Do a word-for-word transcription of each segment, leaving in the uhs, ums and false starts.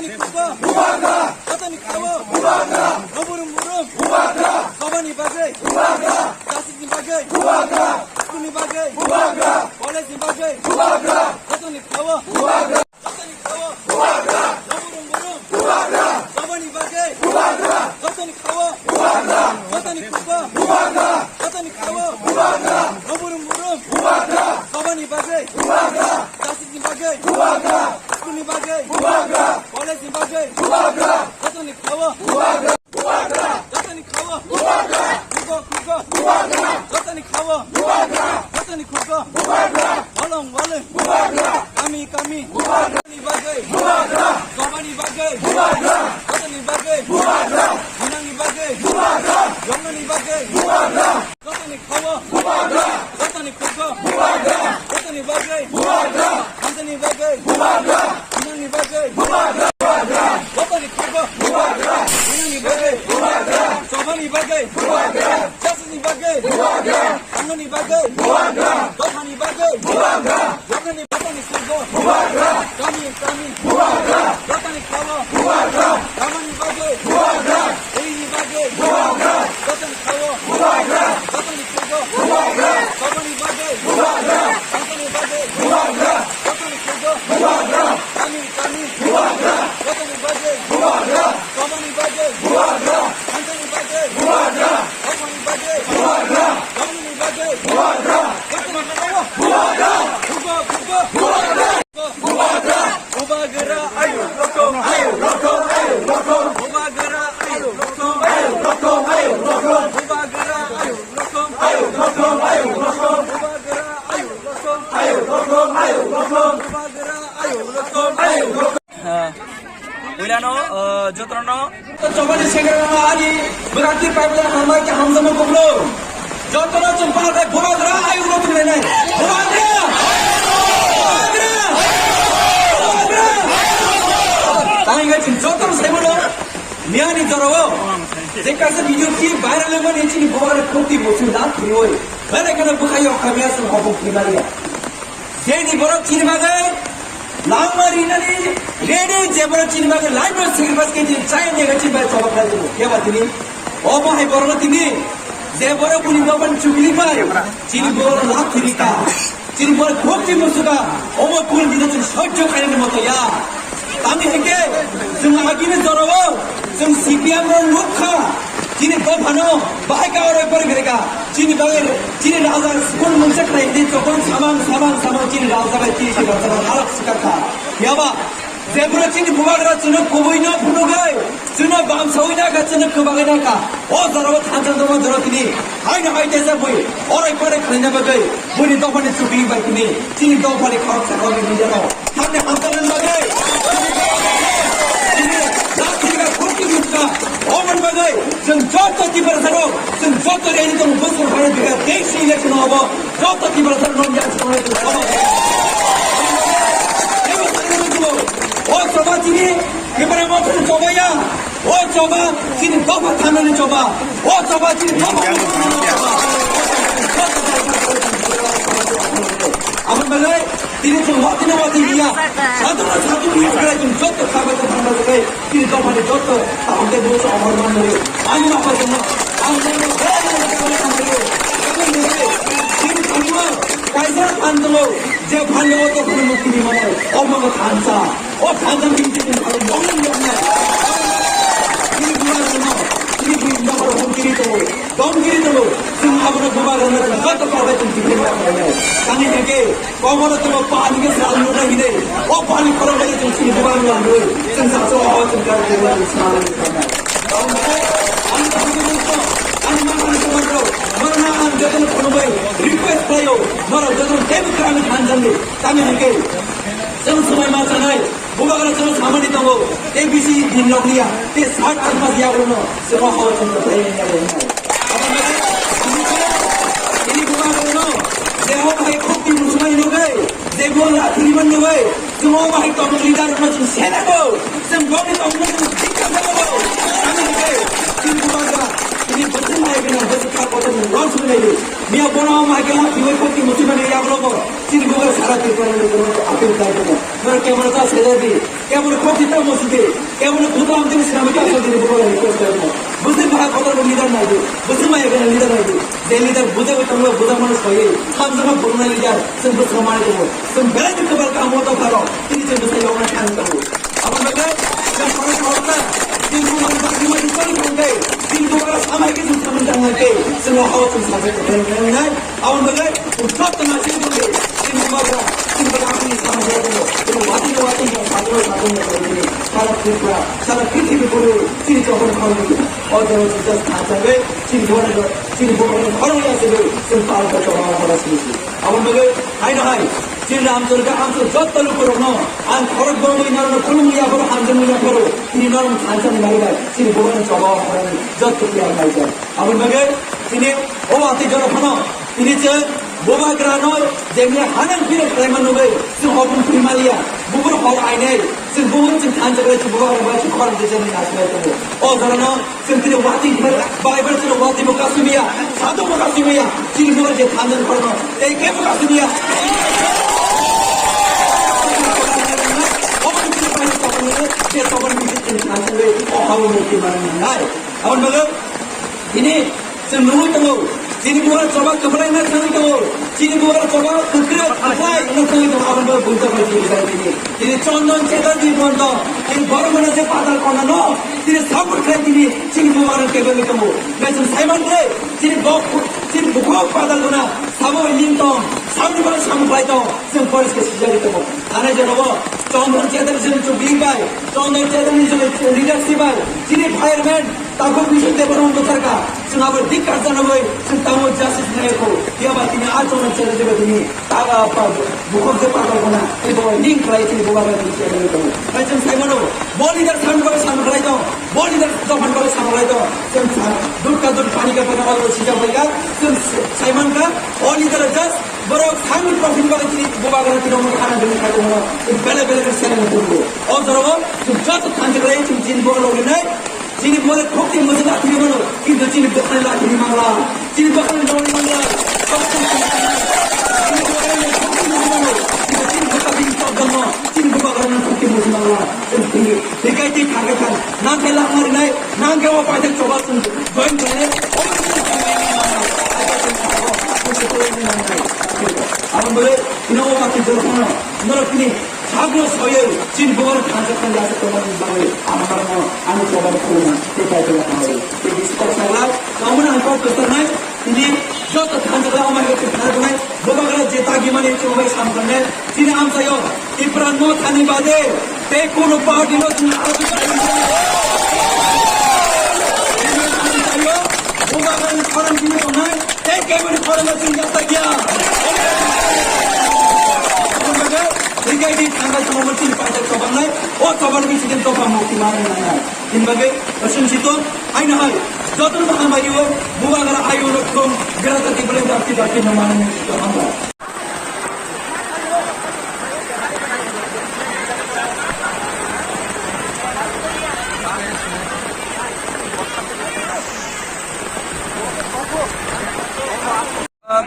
Bubagra! Jotoni khao! Bubagra! Noburum burum! Bubagra! Jobani bagwi! Bubagra! Justice ni bagwi! Bubagra! School ni bagwi! Bubagra! College ni bagwi! Bubagra! Jotoni khao! Bubagra! Jotoni khao! Bubagra! Noburum burum! Bubagra! Jobani bagwi! Bubagra! Jotoni khao! Bubagra! Jotoni khao! Bubagra! Jotoni khao! Bubagra! Noburum burum! Bubagra! Jobani bagwi! Bubagra! Justice ni bagwi! Bubagra! School ni bagwi! Bubagra! College ni bagwi! Bubagra! Jotoni khao! Bubagra! Jotoni khao! Bubagra! Khugo, khugo! Bubagra! Jotoni khao! Bubagra! Jotoni khugo! Bubagra! Walong, walong! Bubagra! Kami, kami! Bubagra! Ni bagwi! Bubagra! Jobani bagwi! Bubagra! Jotoni bagwi! Bubagra! Hinangni bagwi! Bubagra! Yongani bagwi! Bubagra! Jotoni khao! Bubagra! Jotoni khugo! Bubagra! Jotoni bagwi! Bubagra! Hamjani bagwi! Bubagra! Hinangni bagwi! Bubagra! Jotoni khugo! Bubagra! Hinangni bagwi! Bubagra! Jobani bagwi! Bubagra! Justice ni bagwi! Bubagra! Tangani bagwi! Bubagra! Dophani bagwi! Bubagra! Jotoni, jotoni khugo! Bubagra! Kami, kami! Bubagra! Jotoni khao! Bubagra! Jobani bagwi! Bubagra! Eini bagwi! Bubagra! Jotoni khao! Bubagra! Jotoni khugo! Bubagra! Jobani bagwi! Bubagra! Tangani bagwi! Bubagra! Jotoni khugo! Bubagra! Kami, kami! Bubagra! Jotoni bagwi! Bubagra! Jobani bagwi! Bubagra! Tangani bagwi! Bubagra! Dophani bagwi! Bubagra! Jotoni bagwi! Bubagra! Jotoni khao! Bubagra! Khugo, khugo! Bubagra! Bubagra! Bubagra! Ayo, rokom! Ayo, rokom! Ayo, rokom! Bubagra! Ayo, rokom! Ayo, rokom! Ayo, rokom! Bubagra! Ayo, rokom! Ayo, rokom! Ayo, rokom! Bubagra! Ayo, rokom! Ayo, rokom! Ayo, rokom! Bubagra! Ayo, rokom! Ayo, rokom! Ah, puilano, ah, jotono. Chobani segra ani berarti pipeline hambai ke hamjama kublo. Jotono chumpa ada bubagra ayu no tunai nai. Bubagra! Bubagra! Bubagra! Tangga chim jotono sebono. Miani jorao. Jekasa video ki viral lemani chini bubagra koti mosu na prioi. Bana kana bukhayo kamiya sun hobo primaria. Jeni borok chini bagwi langma rinani ready, je borok chini bagwi life no sacrifice khe chini chayani ega chini bagwi choba khlai tongo. Phiya ba tini obo hai borokno tini je borok buni dophani chukli bai chini borok lak thiri ka, chini borok khokti musuka, obo kul dina chini sojjo khainani moto ya. Tamni hwnkhe chwng agini jorao chwng C P M rok nukha, chini dophano bahai ka oro ekbar grekha, chini bagwi chini raja school mungsa khlai di chokon samang samang samang chini raja bai chini raja bai halak sikakha. Yaba jebro chini bubagra chwngno kubui no phunugwi chwngno bamsawi nakha, chwngno kwbagwi nakha. O jorao thansa dongma jorao tini haino hai tesa bui oro ekbar khlaina bagwi buni dophani chukli bai tini chini dophani khorok sakha bai nijano. Tamni hamjaknani bagwi, chini Lak Thirika Khokti Musuka, oboni bagwi chwng joto Tiprasa rok, chwng joto ready tongo, bwswk hai bikha, tei si election obo, joto Tiprasa rok nong yang chwng nai chwng obo. Ebo sakni musugo, o choba chini Tipra Motha ni choba ya, o choba chini dopha thanani choba, o choba chini dopha thanani choba. Aboni bagwi tini chwng watino watwi liya. Sadhana sadhu liya khlai chwng joto khabai tong thangma se khe tini dophani joto taham de bo chwng amar man mari. Ani ma pa chwng ang chwng tini thangma kaisa phan tongo, je phan tongo to phano mukti ni mano. Omo thansa. O thansa ni tini thangma mokna. Tini bulan no. Tini bulan no. Tini bulan no. Dongkiri tongo, chwng abono bubagrano chwng joto kok bai chwng tiphirma khlainai. Tamni hwnkhe kobono tongo pani khe sal nuknai hinwi. O pani khorok bai chwng chini bubagrano nuknai. Chwng saso o chwng kar khe chwng sal nuknai. Ani kok ni bubagrano, ani mama ni bubagrano, norokno ang jotono khulumwi request khlaio, norok jotono teibo kwrwngwi thansa di. Tamni hwnkhe chwng swmai ma chanai. Bubagra chwng samani tongo, tei bisi din rok liya, tei sat aat mas yagulo no, chwng o horo chwng rok liya liya liya. Ini bubagra no, je hok hai khokti musumai no gai, je gol la thiri ban no gai, chwng o bahai tong leader no chwng sena go, chwng gol ni tong no chwng dikka sena go. Ani gai, ini bubagra, ini bwswk mai gina, bwswk kha kotor no rong sumai lai. Miya bono mai gina, ini khokti musumai no yagulo go, ini bubagra sara Tripura no appeal kai go. Keboro ta sejadi, keboro khokti ta mosidi, keboro buta amtini sinamwi ta sojini bubagra request khaimo. Bwswk baha kotor leader naidu, bwswk maya gana leader naidu. Je leader bujagwi tongma bujakmani soywi, hamjakma burunai leader, chwng bwswk mani tongo. Chwng belai khe kwbal kamo to pharo, tini chwng bwsai yokna thang tongo. Aboni bagwi chwng khoroksa horoksa, chini bubagra bagwi chwng thangkhe, chini bubagra samai khe chwng samung tangnai khe, chwng o hao chwng sajak kwbang nai. Aboni bagwi chwng joto naising tongdi, chini bubagra, chini bagwi chini samung tongdi, chini watwi watwi chwng sajak sajak tongdi, sara Tripura, sara prithibi kwrwi, chini chokon khoroknwi, o jora chwng just kha chagwi, chini bubagra, chini bubagra khoroknwi aswk chwng palka chobao hora simi si. Aboni bagwi haino hai, chini Ramchandra, Ramchandra joto lukurokno ang khorok bomwi norokno khulumwi yapharo, hamjakmung yapharo, chini norok thansa ni bagwi bai, chini bubagra chobao hora ni joto kiyar naijak. Aboni bagwi chini o watwi jora phano tini chwng bubagrano jemni hanang phirok khlaima nugwi chwng hopung thwi maliya. Bukur hor ainai chwng bukur chwng thansa khlai chwng bubagra bai chwng khorang jesa ni nasinai tongo. O jorano chwng tini watwi Bible chwng watwi bo kasimiya, sadhu bo kasimiya, chini bukur je thansa khorno tei kebo kasimiya. Hopung thwi maliya, je tobani bising chwng thansa khlai o habo mukti manwi nangnai. Aboni bagwi tini chwng nugwi tongo, chini bubagra choba kwplai wngna thangwi tongo, chini bubagra choba kwkra kwplai wngna thangwi tongo, aboni bagwi buita bai chini rijak tini. Tini Chondon Chatterjee bondo, tini borok mano je padal kona no, tini support khlai tini chini bubagra kebengwi tongo. Nai chwng saiman khlai, chini bok, chini bukhuk padal kona, sabo bai ling tong, saboni borok samung khlai tong, chwng police khe sijagwi tongo. Thana jora o Chondon Chatterjee chwng chubwi bai, Chondon Chatterjee chwng leadership bai, chini fireman, Takhuk Bishnu Debbarma bwsarkha, chwng abo dik karsa nugwi chwng tamo justice nai kho. Phiya ba tini a chwng chela jeba tini taga pa bukhuk je patal khona, tei bo ning khlai tini bubagra tini chela jeba tini. Bai chwng sai mano, bo leader samung khlai tong, bo leader dophani bagwi samung khlai tong. Chwng sa, dut ka dut pani ka pani ka sijak bai ka, chwng sai man ka, o leader just borok samung profit bagwi tini bubagra tini omo khana dini khai tongmo, tini bele bele khe seleng tongmo. O jorao chwng joto thansa khlai chwng chini bubagra logi nai. Chini bole khokti mujung lathiri mano, kintu chini dokhani lathiri mangla. Chini dokhani dori mangla. Chini dokhani khokti mujung mano, kintu chini dokhani chokdam no, chini bubagra no khokti mujung mangla. Chini thangwi, hikai tei thangwi thang. Nang khe langmari nai, nang khe o paithak choba chwng join khlainai. O chini thangwi mangla. Aboni bagwi, tini o watwi jorokno, norok tini Sakno soyoi, chini bubagra thansa khlai yasa tongmani bagwi ang norokno ani choba khulumna tei kaitor tangwi. Tei bisi kok saglak, tongmani ang kok kwcharnai, tini joto thansa khlai omo hai khe thangjaknai, bubagra je tagimani chwng bai samkhanai, chini amchaio, Tipra no thani bade, tei kunu party no chwng aro chwng bubagrani khorang chini tongnai, tei keboni khorang no chwng yasa gya. Hikai di thangka chwng chini paithak chobangnai, o choban bisi din topha mukti manwi nangnai. Hini bagwi Washington haino hai jotono hambai o bubagra ayo no thum grata tibule dakti dakti no manwi hambai.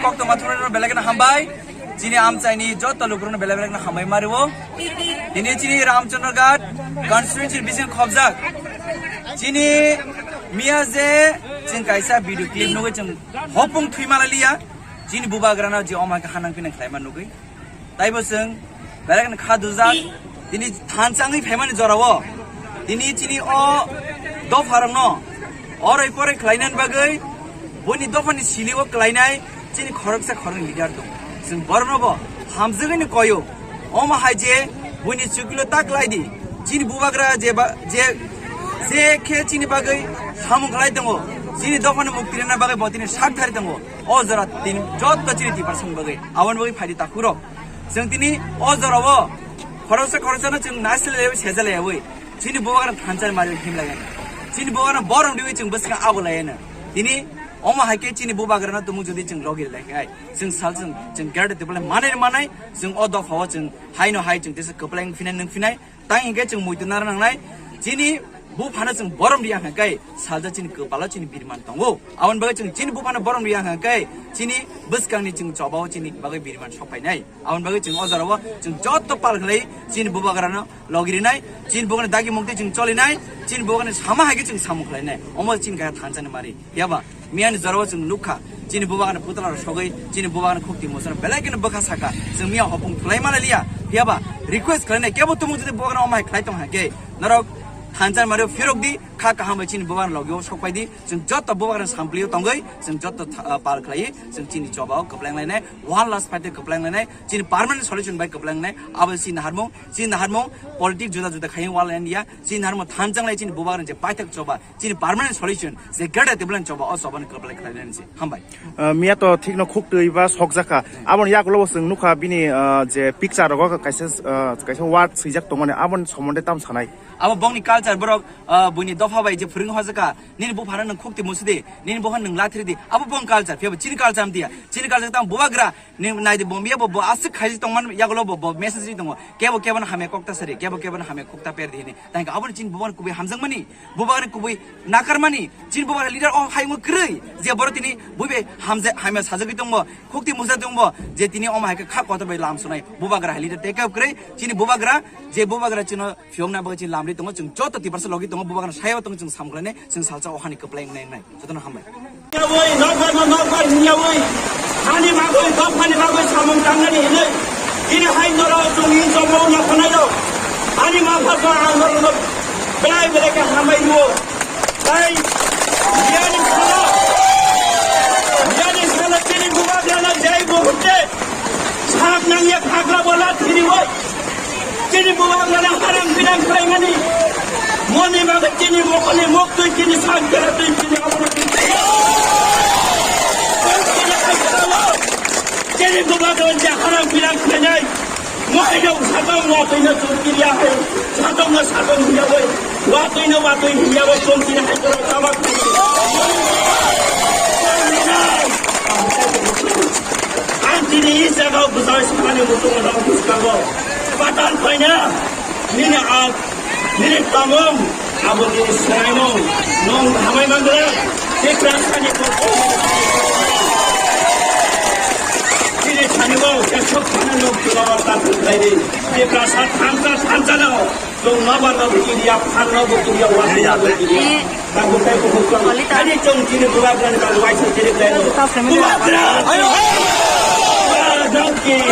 Koktwma thwngnairokno belai kheno hambai. Chini amchaini joto lukurokno belai belai kheno hambai mario. Tini chini Ramchandra Ghat constituency bising khobjak. Chini miya je chwng kaisa video clip nugwi chwng hopung thwi malaliya. Chini bubagrano je omo khe hanang pinang khlaima nugwi. Taibo chwng belai kheno kha dujak. Tini thansa wngwi phaimani jorao tini chini o dopharokno oroi poroi khlainani bagwi buini dophani silio klainai chini khoroksa khoroknwi leader tongo. Chwng borokno bo hamjagwino koyo. Omo hai je buini chuklo ta klai di. Chini bubagra je ba, je, je khe chini bagwi samung khlai tongo, chini dophani mukti rwna bagwi bo tini sak thari tongo. O jora tini joto chini tiprasani bagwi, aboni bagwi phaidi takhurok. Chwng tini o jorao khoroksa khoroksano chwng naisle lewi seja lewi chini bubagrano thansa mari himlaiya. Chini bubagrano borom diwi chwng bwskango abo laiya. Tini omo hai khe chini bubagrano tumung jodi chwng logi lai khe ai chwng sal chwng chwng gerde tibole manai manai chwng o dophao chwng haino hai chwng tesa kwplai wng phinai nwng phinai tang hinkhe chwng muitu naro nangnai. Chini Buphano chwng borom riya hwnkhe salsa chini kwpalo chini biriman tongo. Aboni bagwi chwng chini buphano borom riya hwnkhe chini bwskangni chwng chobao chini bagwi biriman sokphainai. Aboni bagwi chwng o jorao chwng jotto pal khlai chini bubagrano logi rinai, chini bugani dagi mukti chwng cholinai, chini bugani sama hai khe chwng samung khlainai. Omo chini kaya thansa ni mari. Phiya ba, miyani jorao chwng nukha, chini bubagani putla rok sogwi, chini bubagani khukti musano belai kheno bwkha saka. Chwng miya hopung khlai mani liya. Phiya ba, request khlainai, kebo tumung jodi bubagani omo hai khlai tong hai khe, norok thansa ni mari phirok di, kha kaham bai chini bubagani logio sokpai di. Chwng jotto bubagani samplio tongwi, chwng jotto tha-, ah, pal khlai, chwng chini chobao kwpleng lainai, one last fight kwpleng lainai, chini permanent solution bai kwpleng lainai, abo chini naharmung, chini naharmung, politic juda juda khai wal India, chini naharmung thansa lai chini bubagrani je paithak choba, chini permanent solution, je greater development choba, o choba ni kwplai khlai nai se. Hambai. Ah, miya to thik no khuk twi ba sok jakha. Aboni yakulo bo chwng nukha bini, ah, je picture rogo kaisa, ah, kaisa word swijak tongmani, aboni somonde tam sanai. Abo bongni culture borok, ah, buini dopha bai je phwrwng hojaka, nini buphano nwng khuk twi musidi, nini buphano nwng lathri di, abo bong culture, phiya bo chini culture amtiya, chini culture tam bubagra, Ni nai di, bo miya bo, bo aswk khaijak tongmani yagulo bo, bo message ri tongo. Kebo kebo no hamya kok ta sari, kebo kebo no hamya kok ta per di hini. Tangka aboni chini bubani kubui hamjakmani, bubani kubui nakarmani, chini bubani leader o hayung kwrwi. Je borok tini buibe hamja-, hamya sajagwi tongbo, khukti musa tongbo, je tini omo hai khe kha kotor bai lam sunai. Bubagra hai leader tei kebo kwrwi, chini bubagra, je bubagra chino phiyokna bagwi chini lamri tongo, chwng joto Tiprasa logi tongo, bubagra sayo tongo, chwng samkhlainai, chwng salsa o hani kwplai wngnai wngnai. Jotono hambai. Yawi, nokbar no nokbar hinyawi, hani bagwi, dophani bagwi samung tangnani hinwi, tini hai norok chwngni chongmao naphanairok, ani mapha to ang norokno belai belai khe hambai rwo. Tai, biyani salo, biyani salo chini bubagrano jai muhurte, sak nangya khakla bola thiriwi, Chini bubagrano harang birang khlaimani. Moni bagwi chini mokoli moktwi chini sankara twi chini abono twi. Chini bubagrano je harang birang khlainai. Mokoli no satong watwi no chukiriya hai. Satong no satong hiyawi. Watwi no watwi hiyawi chumkiri hai toro tabak. Ang chini isa kau bwsai samani mutung no buskago. Patal paina. Nini ang, nini tamung, abo nini swraimung, nwng hamai mangra, Tiprasani kokong. Nini sanimung, kesok thani nwng tulawa tatung khlaidi. Tiprasa thansa, thansa no, nwng nobar no bukiriya, phan no bukiriya, wasi no bukiriya. Tabu kai bukuk kong. Ani chong chini bubagrani bagwi waisa chini khlaino. Bubagra! Ayo! Bubagra!